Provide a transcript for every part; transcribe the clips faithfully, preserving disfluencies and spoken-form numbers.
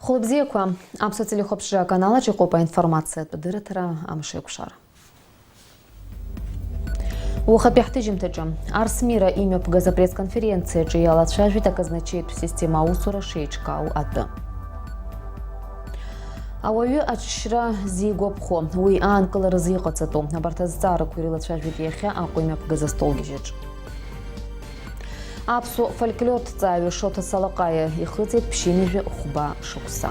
Хәылбзиақәа, Аԥсуа телехәаԥшра аканалаҿ иҟоуп аинформациатә дырраҭара Амшеикәшара. Уахатәи ҳҭыжьымҭаҿы, Арсмира имҩаԥгаз апресс-конференциаҿы иалацәажәеит аказначеитә система аусура шеиҿкаау атәы. Ауаҩы аҽшьра зигәаԥхо, уи аанкыларазы иҟаҵатәу, абарҭ азҵаарақәа ирылацәажәеит иахьа Аҟәа имҩаԥгаз астолгьежьаҿ. Аԥсуа фольклорҭҵааҩы Шоҭа Салаҟаиа ихыҵит ԥшьынҩажәи хәба шықәса.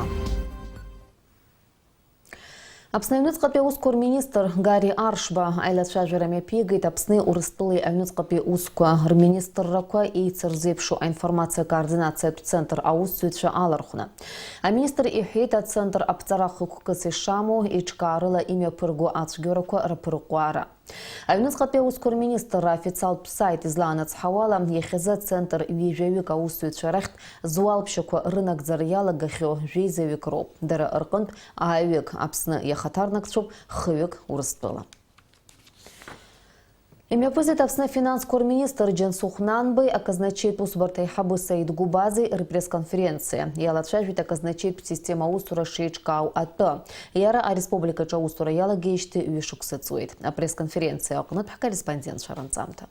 Аԥсны аҩныҵҟатәи аусқәа рминистр Гари Аршба аилацәажәара мҩаԥигеит Аԥсни Урыстәылеи аҩныҵҟатәи усқәа рминистррақәа еицырзеиԥшу аинформациа координациатә центр аусзуҩцәа алархәны. Аминистр иҳәеит, ацентр аԥҵара хықәкыс ишамоу, еиҿкаарыла имҩаԥырго ацәгьоурақәа рыԥырҟәаара. Аҩныҵҟатәи аусқәа рминистрра аофициалтә саит излаанацҳауала, иахьазы ацентр ҩажәаҩык аусзуҩцәа рахьтә зуалԥшьақәа рынагӡара иалагахьоу жәеизаҩык роуп. Дара рҟынтә ааҩык Аԥсны иахаҭарнакцәоуп, хҩык Урыстәыла. Имҩаԥысит Аԥсны афинансқәа рминистр Џьансыхә Нанбеи аказначеитә усбарҭа аиҳабы Саид Гәыбази рпресс-конференциа. Иалацәажәеит аказначеитә система аусура шеиҿкаау атәы. Иара ареспубликаҿы аусура иалагеижьҭеи ҩышықәса ҵуеит. Апресс-конференциа аҟнытә ҳкорреспондентцәа ранҵамҭа.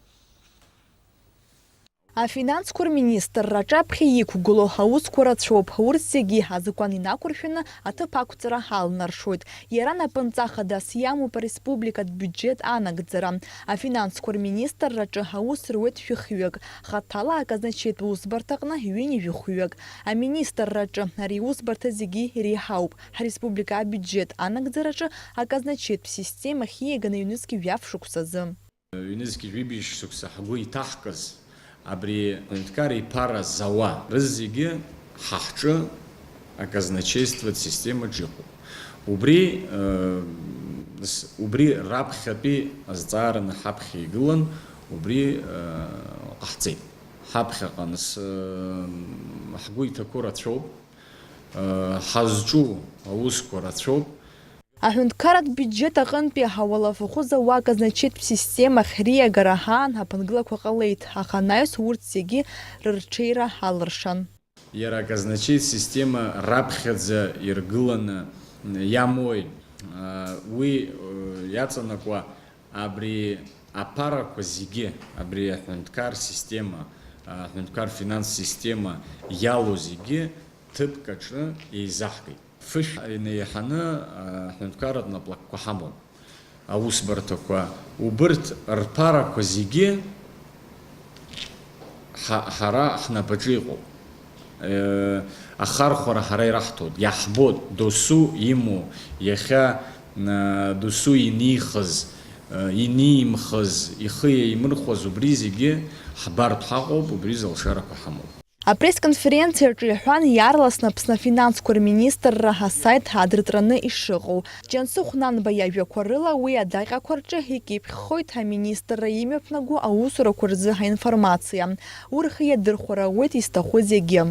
Афинансқәа рминистрра аҿаԥхьа иқәгылоу аусқәа рацәоуп, урҭ зегьы азакәан инақәыршәаны аҭыԥ ақәҵара алнаршоит. Иара напынҵа хадас иамоуп ареспубликатә биуџьет анагӡара. Афинансқәа рминистрраҿы аус руеит шәыхҩык, хаҭала аказначеитә усбарҭаҟны ҩынҩажәи хәҩык. Аминистрраҿы ари аусбарҭа зегьы иреиҳауп. Ҳреспублика абиуџьет анагӡараҿы аказначеитә система ахьиаганы ҩнызқь жәаф шықәсазы. Ҩнызқь жәибжь шықәса ҳгәы иҭаҳкыз абри аҳәынҭқар иԥара зауа рызегьы ҳа ҳҿы аказначеистватә системаҿ иҟоуп. Убри, э, с-, убри раԥхьатәи азҵаараны ҳаԥхьа игылан, убри, э, ҟаҳҵеит. Ҳаԥхьаҟа нас, э, ҳгәы иҭақәоу рацәоуп, э, ҳазҿу аусқәа рацәоуп. Аҳәынҭқарратә биуџьет аҟынтәи ауалафахәы зауа аказначеитә система ахьриагара аан аԥынгылақәа ҟалеит, аха анаҩс урҭ зегьы рырҽеира алыршан. Иара аказначеитә система раԥхьаӡа иргыланы иамои, уи иаҵанакуа абри аԥарақәа зегьы, абри аҳәынҭқар система, аҳәынҭқар финанс система иалоу зегьы ҭыԥк аҿы еизаҳгеит. Фышә инеиҳаны, а, ҳәынҭқарратә наплакқәа ҳамоуп, аусбарҭақәа, убырҭ рԥарақәа зегьы ҳа-, ҳара ҳнапаҿы иҟоуп. Е, ахархәара ҳара ираҳҭоит, иаҳбоит, досу имоу, иахьа, а, досу инихыз, а, инимхыз, ихы еимырхәаз убри зегьы ҳбартә ҳаҟоуп, убри рзы алшарақәа ҳамоуп. Апресс-конференциаҿы иҳәан, иаарласны Аԥсны афинансқәа рминистрра асаит аадыртраны ишыҟоу. Џьансыхә Нанба иажәақәа рыла, уи адаҟьақәа рҿы икьыԥхьхоит аминистрра имҩаԥнаго аусурақәа рзы аинформациа. Урхы иадырхәара ауеит изҭаху зегьы.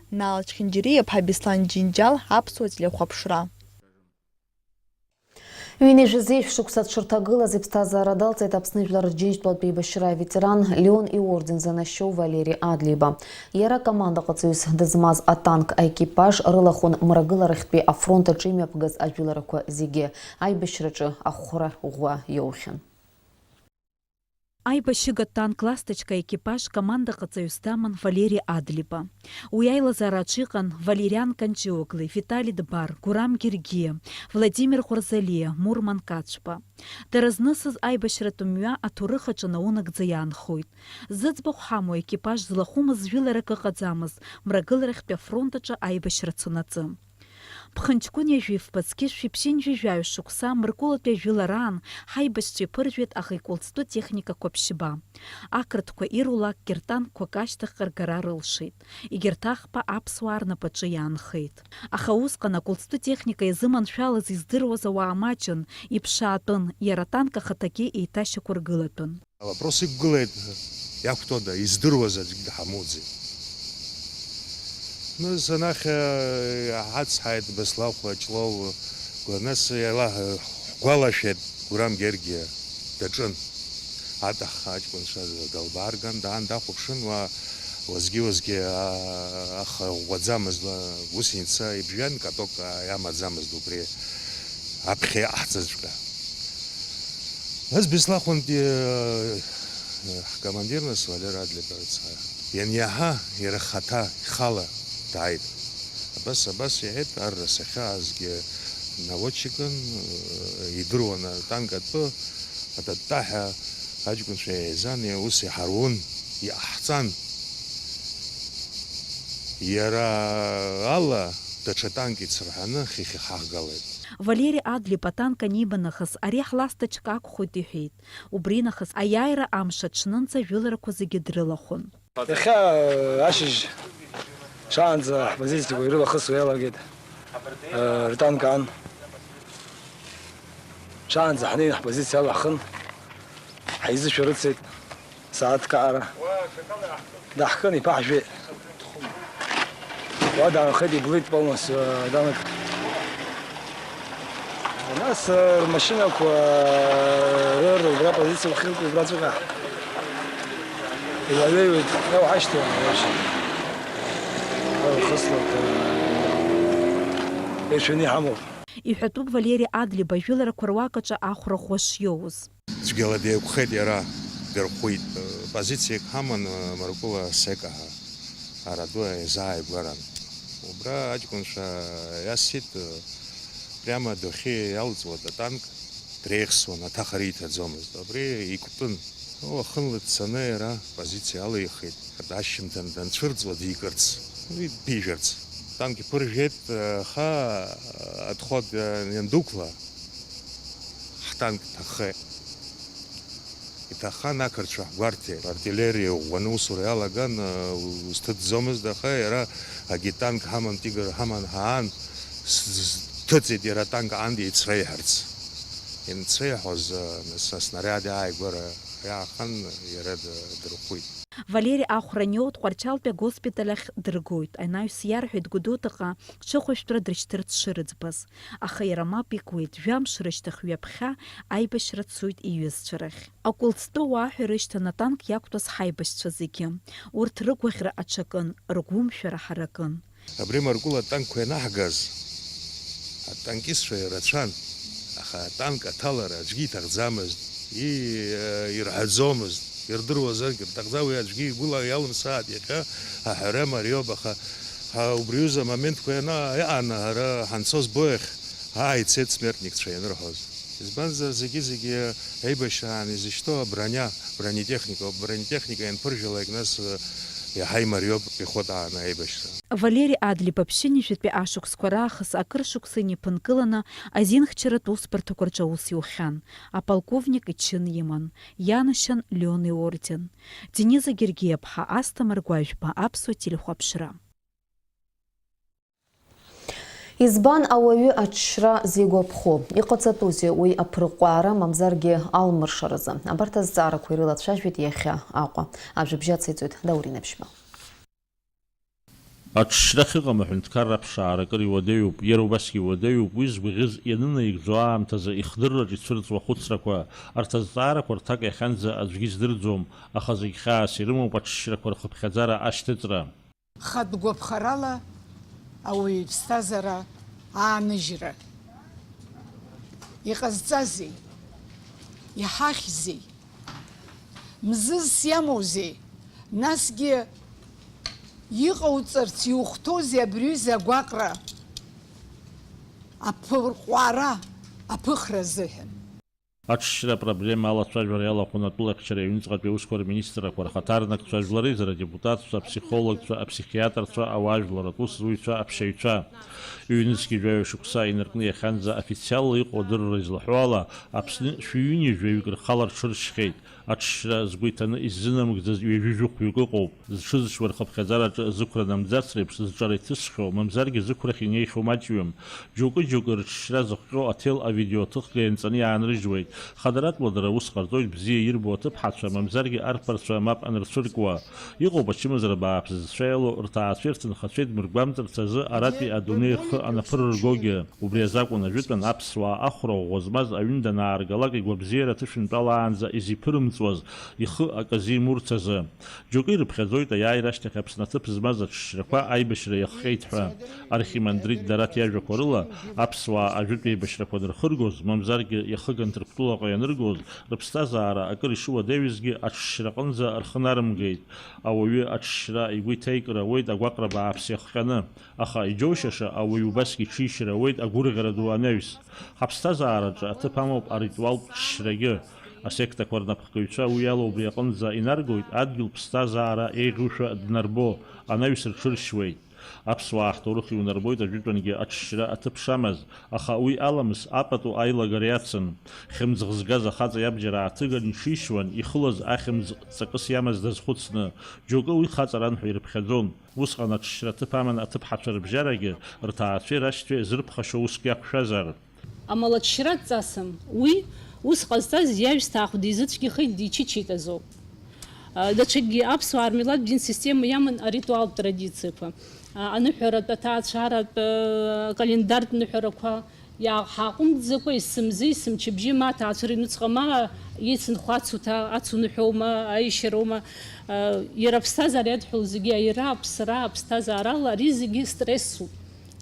Нал Чхинџьариа-иԥҳа Беслан Џьынџьал, Аԥсуа телехәаԥшра. Ҩынҩажәи жәеиза шықәса дшырҭагылаз иԥсҭазаара далҵит Аԥсны Жәлар Рџьынџьтәылатә еибашьра аветеран, Леон иорден занашьоу Валери Адлеиба. Иара командаҟаҵаҩыс дызмаз атанк аекипаж рылахәын мрагыларахьтәи афронт аҿы имҩаԥгаз ажәыларақәа зегьы, аибашьраҿы ахәра ӷәӷәа иоухьан. Аибашьыга танк «Ласточка» аекипаж командаҟаҵаҩыс даман Валери Адлеиба. Уи аилазаараҿы иҟан Валериан Канчиоглы, Витали Дбар, Гурам Гергиа, Владимир Хәырзалиа, Мурман Кацәба. Дара знысыз аибашьратә мҩа аҭоурых аҿы наунагӡа иаанхоит. Зыӡбахә ҳамоу аекипаж злахәымыз жәыларак ыҟаӡамызт, мрагыларахьтәи афронт аҿы аибашьра цанаҵы. Ԥхынҷкәын ҩажәи фба зқьышәи ԥшьынҩажәи жәаҩа шықәса мыркәылатәи ажәылараан ҳаибашьцәа иԥыржәеит аӷа икәылҵтәы техникақәа ԥшьба. Ақырҭқәа ирулакгьы ртанкқәак ашьҭахьҟа ргара рылшеит. Егьырҭ ахԥа аԥсуаа рнапаҿы иаанхеит. Аха усҟан акәылҵтәы техника иазыманшәалаз издыруаз ауаа маҷын, иԥшаатәын, иара атанк ахаҭагьы еиҭашьақәыргылатәын. Авопрос иқәгылеит, иақәтәода, издыруаз аӡәгьы ҳамоуӡеит. Нас анахь, э, ҳацҳаит Баслахә Ҷлоу, нас иара ҳгәалашәеит Гурам Гергиа даҿын. Аҭахха аҷкәынцәа далбаарган, даан дахәаԥшын, уа Уазгьы-уазгьы, аа, аха ӷәӷәаӡамызт, ла-, гусеница ибжәан, каток, аа, иамаӡамызт убри аԥхьа иҟаҳҵазҵәҟьа. Нас Беслахәынтәи, э, ҳкомандир, нас Валера Адлеиба рыцҳа, ианиаҳа, иара хаҭа, ихала дааит. Абас, абас иҳәеит, арра сахьаазгьы наводчикын, э, идыруан атанк атәы, ататтаҳәа аҷкәынцәа еизан, ус иҳаруун, иҟаҳҵан. Иара ала даҽа танк ицырҳаны хыхь иҳаҳгалеит. Валери Адлеиба атанк аниба нахыс, ари ҳласҭаҿк акәхоит, иҳәеит. Убри нахыс аиааира амш аҽнынӡа ажәыларақәа зегьы дрылахәын. Иахьа, э, ашьыжь шаанӡа ҳпозициақәа ирылахысуа иалагеит, э, ртанк аан. Шаанӡа ҳнеин ҳпозициа алаҳхын, ҳаизышәарыцеит. Сааҭк аҟара даҳкын, иԥа ҳжәеит. Уа даанхеит, иблит полностью, э, данк. Нас, э, рмашьынақәа, э, рыр, убра позициа ухьылку, убраҵәҟьа. Илаҩеиуеит, иауҳашьҭуам, вообще. Хыслак, э, еицәаны иҳамоуп. Иҳәатәуп Валери Адлеиба ажәыларақәа руакаҿы ахәра ӷәӷәа шиоуз. Цәгьала деиқәхеит иара, дырхәит. Позициак ҳаман, Маркула Сека ҳәа, араду еизааигәаран. Убра аҷкәынцәа иасит, прямо адәахьы иалҵуа атанк дреихсуан, аҭаха риҭаӡомызт. Абри икәтын. Уахынла дцаны иара позициа алихит, ашьжьымҭан данцәырҵуа дикырц, уи дԥижәарц. Атанк иԥыржәеит, аха отход иандәықәла, ҳтанк ҭаххеит. Иҭаххан ақырҭцәа ҳгәарҭеит. Артиллериа иӷәӷәаны аусура иалаган, узҭыҵӡомызт, аха иара агьы танк ҳаман, тигр ҳаман ҳаан, с-, с-, дҭыҵит иара атанк аан деицреиҳарц. Ианцреиҳәоз, нас аснаряд ааигәара иаахан, иара д-, дырхәит. Валери ахәра аниоу Тҟәарчалтәи агоспиталь ахь дыргоит. Анаҩс иарҳәеит Гәдоуҭаҟа ҽыхәышәтәра дрышьҭырц шырыӡбаз. Аха иара мап икуеит, жәамш рышьҭахь ҩаԥхьа аибашьра дцоит иҩызцәа рахь. Акәылӡтәы уаа ҳәа ирышьҭан атанк иақәтәаз ҳаибашьцәа зегьы. Урҭ рыгәаӷьра аҽакын, ргәымшәара ҳаракын. Абри Маркула атанкқәа ианаҳгаз, атанкистцәа ирацәан, аха атанк аҭалара аӡәгьы иҭахӡамызт, и-, ирҳәаӡомызт, ирдыруазаргьы рҭахӡам, уи аӡәгьы игәыла иалымсааит иахьа аҳәара мариоуп, аха, ҳа, убри аҩыза амоментқәа иана-, иааны ҳара ҳанцоз боиахь, аа, ицеит смертникцәа ианырҳәоз. Избанзар, зегьы-зегьы аибашьраан изышьҭоу аброниа, бронетехникоуп. Бронетехника ианԥыржәалак, нас, э, иаҳа имариоуп пехотаан аибашьра. Валери Адлеиба ԥшьынҩажәатәи ашықәсқәа раахыс акыр шықәса инаԥынкыланы азинхьчаратә усбарҭақәа рҿы аус иухьан. Аполковник ичын иман, ианашьан Леон иорден. Дениза Гергиаԥҳа, Асҭамыр Гәажәба, Аԥсуа телехәаԥшра. Избан ауаҩы аҽшьра зигәаԥхо? Иҟаҵатәузеи уи аԥырҟәаара, мамзаргьы алмыршаразы? Абарҭ азҵаарақәа ирылацәажәеит иахьа Аҟәа. Ажәабжь ациҵоит Даур Инаԥшьба. Аҽшьра ахьыҟам аҳәынҭқарра аԥшаара акыр иуадаҩуп, иара убасгьы иуадаҩуп уи згәаӷьыз ианынаигӡо аамҭазы ихдырраҿ ицәырҵуа ахәыцрақәа. Арҭ азҵаарақәа рҭак иахьанӡа аӡәгьы издырӡом, аха зегь хьаас ирымоуп аҽшьрақәа рхыԥхьаӡара ашьҭыҵра. Хатә гәаԥхарала ауаҩы иԥсҭазаара ааныжьра. Иҟазҵазеи? Иҳахьзеи? Мзызс иамоузеи? Насгьы иҟауҵарц иухәҭоузеи абри аҩыза агәаҟра, аԥырҟәаара, аԥыхра азыҳәан? Аҽшьра апроблема алацәажәара иалахәын атәылахьчара аҩныҵҟатәи аусқәа рминистррақәа рхаҭарнакцәа, ажәлар реизара адепутатцәа, аԥсихологцәа, аԥсихиатрцәа, ауаажәларратә усзуҩцәа, аԥшьаҩцәа. Ҩнызқь жәаҩа шықәса инаркны иахьанӡа официалла иҟоу адырра излаҳәо ала, Аԥсны шәи ҩынҩажәаҩык рхала рҽыршьхьеит. Аҽшьра згәы иҭаны иззынамыгӡаз ҩажәи жәохәҩык ыҟоуп. Зҽызшьуа рхыԥхьаӡараҿы зықәра намӡац реиԥш зҿара иҭысхьоу, мамзаргьы зықәрахь инеихьоу маҷҩым. Џьоукы-џьоукы рыҽшьра зыхҟьо аҭел авидеотых гаинҵаны иаанрыжьуеит. Хадаратәла дара ус ҟарҵоит бзиа ирбо аҭыԥҳацәа, мамзаргьы арԥарцәа мап анырцәыркуа. Иҟоуп ачымазара бааԥс зцәа иалоу, рҭаацәеи рҭынхацәеи дмыргәамҵырц азы арантәи адунеи рхы анаԥырыргогьы. Убри азакәын ажәытәан аԥсуаа ахәра ӷәӷәа змаз аҩны данааргалак игәабзиара ҭышәынтәалаанӡа изиԥырым ҵуаз, ихы акы азимурц азы. Џьоукы ирыԥхьаӡоит аиааира ашьҭахь Аԥсны аҭыԥ змаз аҽшьрақәа аибашьра иахҟьеит ҳәа. Архимандрит Дараҭ иажәақәа рыла, аԥсуаа ажәытә еибашьрақәа анырхыргоз, мамзаргьы иахыган Ҭырқәтәылаҟа ианыргоз, рыԥсҭазаара акыр ишыуадаҩызгьы аҽшьраҟынӡа рхы нарымгеит. Ауаҩы аҽшьра игәы иҭеикыр ауеит агәаҟра бааԥс иахҟьаны, аха иџьоушьаша ауаҩ убасгьы иҽишьыр ауеит агәырӷьара ду анаҩс. Ҳаԥсҭазаараҿы аҭыԥ амоуп аритуалтә ҽшьрагьы. Асектақәа рнапхгаҩцәа уи ала убри аҟынӡа инаргоит, адгьыл ԥсҭазаара еиӷьушәа днарбо, анаҩс рҽыршьуеит. Аԥсуаа ҳҭоурых иунарбоит ажәытәангьы аҽшьра аҭыԥ шамаз, аха уи аламыс апату аилагара иацын. Хьымӡӷ згаз ахаҵа иабџьар ааҭыган иҽишьуан, ихылаз ахьымӡӷ ҵакыс иамаз дазхәыцны, џьоукы уи хаҵаран ҳәа ирыԥхьаӡон. Усҟан аҽшьра аҭыԥ аман аҭыԥҳацәа рыбжьарагьы, рҭаацәеи рашьцәеи зрыԥхашьо уск иақәшәазар. Амала аҽшьра дҵасым. Уи ус ҟазҵаз иаҩсҭаахә дизыцәгьахеит, дичычеит азоуп. А, даҽакгьы аԥсуаа рмилаҭтә дин система иаман аритуалтә традициақәа. А, аныҳәаратә, аҭаацәаратә, а, акалендартә ныҳәарақәа иааҳаҟәымҵӡакәа, есымзы, есымчыбжьы, ма аҭаацәара иҩнуҵҟа, ма еицынхо ацуҭа, ацуныҳәоума, аишьароума, а, иара аԥсҭазаара иадҳәалоу зегьы аира, аԥсра, аԥсҭазаарала, ари зегьы стрессуп.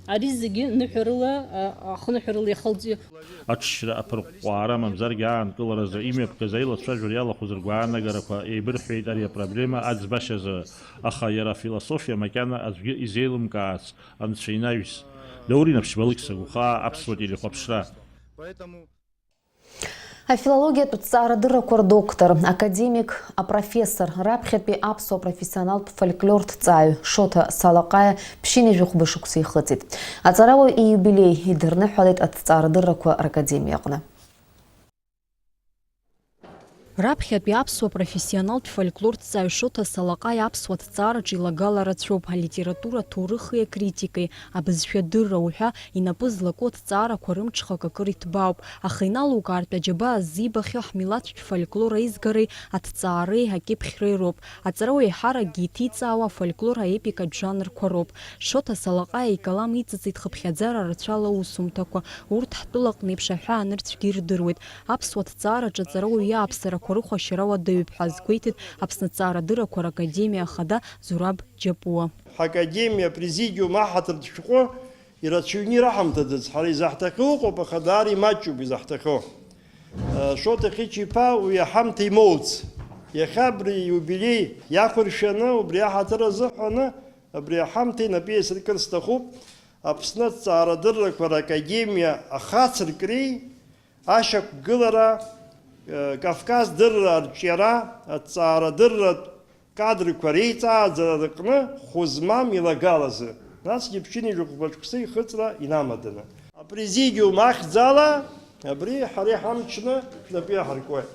Ари зегьы ныҳәарыла, а, ахныҳәарыла иахылҵ-. Аҽшьра аԥырҟәҟәаара мамзаргьы аанкыларазы имҩаԥгаз аилацәажәара иалахәыз ргәаанагарақәа еибырҳәеит ари апроблема аӡбашьазы, аха иара афилософиа макьана аӡәгьы изеилымкаац, анцәа инаҩс. Даур Инаԥшьба, Алықьса Гәхаа, Аԥсуа телехәаԥшра. Афилологиатә ҭҵаарадыррақәа рдоктор, академик, апрофессор, раԥхьатәи аԥсуа профессионалтә фольклорҭҵааҩ Шоҭа Салаҟаиа ԥшьынҩажәи хәба шықәса ихыҵит. Аҵарауаҩ ииубилеи идырныҳәалеит аҭҵаарадыррақәа ракадемиаҟны. Раԥхьатәи аԥсуа профессионалтә фольклорҭҵааҩ Шоҭа Салаҟаиа аԥсуа ҭҵаараҿы илагала рацәоуп, алитература аҭоурыхи акритикеи, абызшәадырра уҳәа инапы злаку аҭҵаарақәа рымҽхак акыр иҭбаауп, аха иналукаартә аџьабаа ззибахьоу ҳмилаҭтә фольклор аизгареи аҭҵаареи акьыԥхьреи роуп. Аҵарауаҩ еиҳаракгьы иҭиҵаауа афольклор аепикатә жанрқәа роуп. Шоҭа Салаҟаиа икалам иҵыҵит хыԥхьаӡара рацәала аусумҭақәа, урҭ ҳтәылаҟны еиԥш аҳәаа анырцәгьы ирдыруеит. Аԥсуа ҭҵаараҿы аҵарауаҩ иааԥсарақәа рыхәашьара уадаҩуп ҳәа азгәеиҭеит Аԥсны аҭҵаарадыррақәа ракадемиа ахада Зураб Џьапуа. Ҳакадемиа апрезидиум аҳаҭыртә шәҟәы ирацәаҩны ираҳамҭаӡац, ҳара изаҳҭахьоу ыҟоуп, аха даара имаҷуп изаҳҭахьоу. Шоҭа Хьыча-иԥа уи аҳамҭа имоуц. Иахьа абри иубилеи иақәыршәаны, убри аҳаҭыр азыҳәаны, абри аҳамҭа инапы иасыркыр сҭахуп Аԥсны аҭҵаарадыррақәа ракадемиа ахацыркреи ашьақәгылара, Кавказ дырра арҿиара, аҭҵаарадырратә кадрқәа реиҵааӡара рыҟны хәы змам илагалазы, насгьы ԥшьынҩажәи хәба шықәса ихыҵра инамаданы. Апрезидиум ахьӡала абри ҳара иҳамчны шәнапы иаҳаркуеит.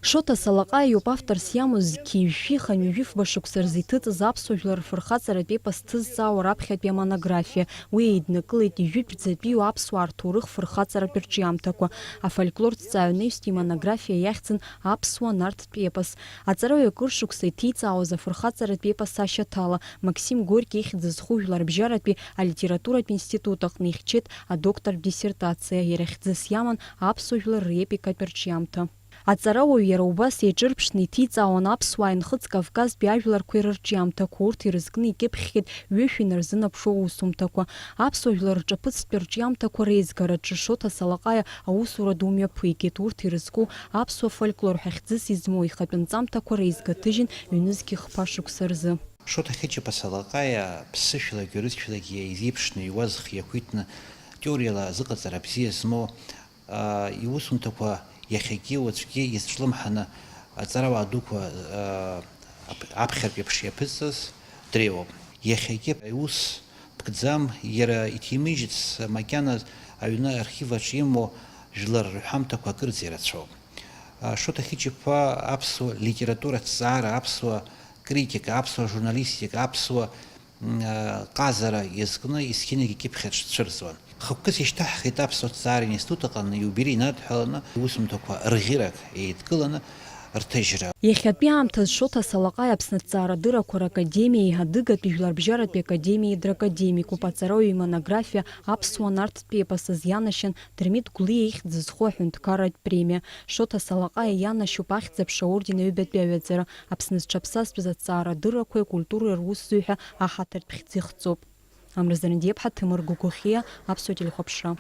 Шоҭа Салаҟаиа иоуп авторс иамоу зқьи жәшәи хынҩажәи фба шықәса рзы иҭыҵыз аԥсуа жәлар рфырхаҵаратә епос ҭызҵаауа раԥхьатәи амонографиа. Уи еиднакылеит ижәытәӡатәиу аԥсуаа рҭоурых фырхаҵаратә рҿиамҭақәа. Афольклорҭҵааҩ анаҩстәи имонографиа иахьӡын Аԥсуа нарҭтә епос. Аҵарауаҩ акыр шықәса иҭиҵаауаз афырхаҵаратә епос ашьаҭала, Максим Горки ихьӡ зху жәларбжьаратәи алитературатә институт аҟны ихьчеит адоктортә диссертациа, иара хьӡыс иаман аԥсуа жәлар репикатә рҿиамҭа. Аҵарауаҩ иара убас еиҿырԥшны иҭиҵаауан аԥсуааи нхыҵ-кавказтәи ажәларқәеи рырҿиамҭақәа, урҭ ирызкны икьыԥхьхьеит ҩышәи нарзынаԥшуа усумҭақәа. Аԥсуа жәлар рҿаԥыцтәи рҿиамҭақәа реизгараҿы Шоҭа Салаҟаиа аусура ду мҩаԥигеит, урҭ ирызку аԥсуа фольклор ҳәа хьӡыс измоу ихатә нҵамҭақәа реизга ҭыжьын ҩнызқьи хԥа шықәса рзы. Шоҭа Хьыча-иԥа Салаҟаиа ԥсышәлагьы ҩрыцәалагьы еизеиԥшны иуаз хиақәиҭны, теориала азыҟаҵара бзиа змоу, аа, иусумҭақәа иахьагьы уаҵәгьы изҿлымҳаны аҵарауаа дуқәа, аа, ап-, аԥхьартә еиԥш иаԥызҵаз дреиуоуп. Иахьагьы иус ԥкӡам, иара иҭимыжьыц макьана аҩны архив аҿы имоу жәлар рҳәамҭақәа акырӡа ирацәоуп. Шоҭа Хьыча-иԥа аԥсуа литература аҭҵаара, аԥсуа критика, аԥсуа журналистика, аԥсуа, м, ҟазара иазкны есқьынагьы икьыԥхь аҿ дцәырҵуан. Хықәкыс ишьҭаҳхит аԥсуа ҭҵаара институт аҟны иубилеи инадҳәаланы, иусумҭақәа рӷьырак еидкыланы, рҭыжьра. Иахьатәи аамҭаз Шоҭа Салаҟаи Аԥсны аҭҵаарадыррақәа ракадемиеи Адыгатәи жәларбжьаратәи академиеи дракадемикуп. Аҵарауаҩ имонографиа аԥсуа нарҭтәи епосыз ианашьан Дырмит Гәлиа ихьӡ зху аҳәынҭқарратә премиа. Шоҭа Салаҟаиа ианашьоуп Ахьӡ-аԥша аорден аҩбатәи аҩаӡара, Аԥсны зҽаԥсазтәыз аҭҵаарадыррақәеи акультуреи русзуҩ ҳәа аҳаҭыртә хьӡ ихҵоуп. Амра Зарандиаԥҳа, Ҭемыр Гәыгәыхиа, Аԥсуа телехәаԥшра.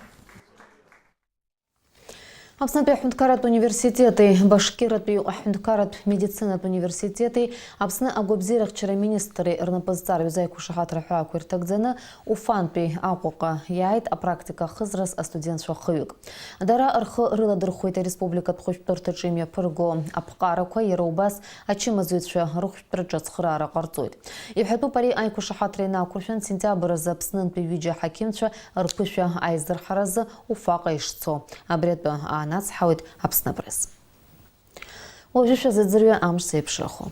Аԥснытәи аҳәынҭқарратә университети Башкиртәи аҳәынҭқарратә медицинатә университети Аԥсны агәабзиарахьчара аминистрреи рнапы зҵарҩыз аиқәшаҳаҭра ҳәаақәа ирҭагӡаны Уфантәи Аҟәаҟа иааит апрактика ахызраз астудентцәа хҩык. Дара рхы рыладырхәеит ареспубликатә хәышәтәырҭаҿы имҩаԥырго аԥҟарақәа, иара убас ачымазаҩцәа рыхәшәтәраҿы ацхыраара ҟарҵоит. Иҳәатәуп, ари аиқәшаҳаҭра инақәыршәан сентиабр азы Аԥснынтәи ҩыџьа аҳақьымцәа рԥышәа аизырҳаразы Уфаҟа ишцо. Абри атәы аанацҳауеит Аԥсны Апресс. Уажәы шәазыӡырҩы амш зеиԥшрахо.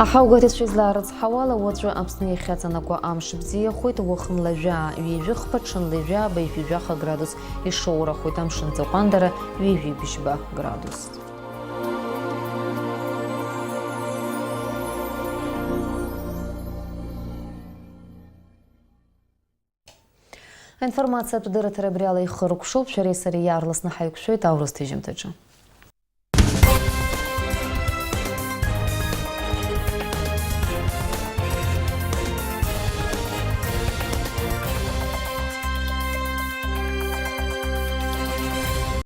Аҳаугәаҭацәа излаарыцҳауала, уаҵәы Аԥсны иахьаҵанакуа амш бзиахоит, уахынла жәаа ҩажәи хԥа, ҽынла жәаа баҩ жәаха градус ишоурахоит, амшын ҵыҟәандара ҩажәи бжьба градус. Аинформациатә дырраҭара абри ала ихыркәшоуп, шәареи сареи иаарласны ҳаиқәшәоит аурыс ҭыжьымҭаҿы.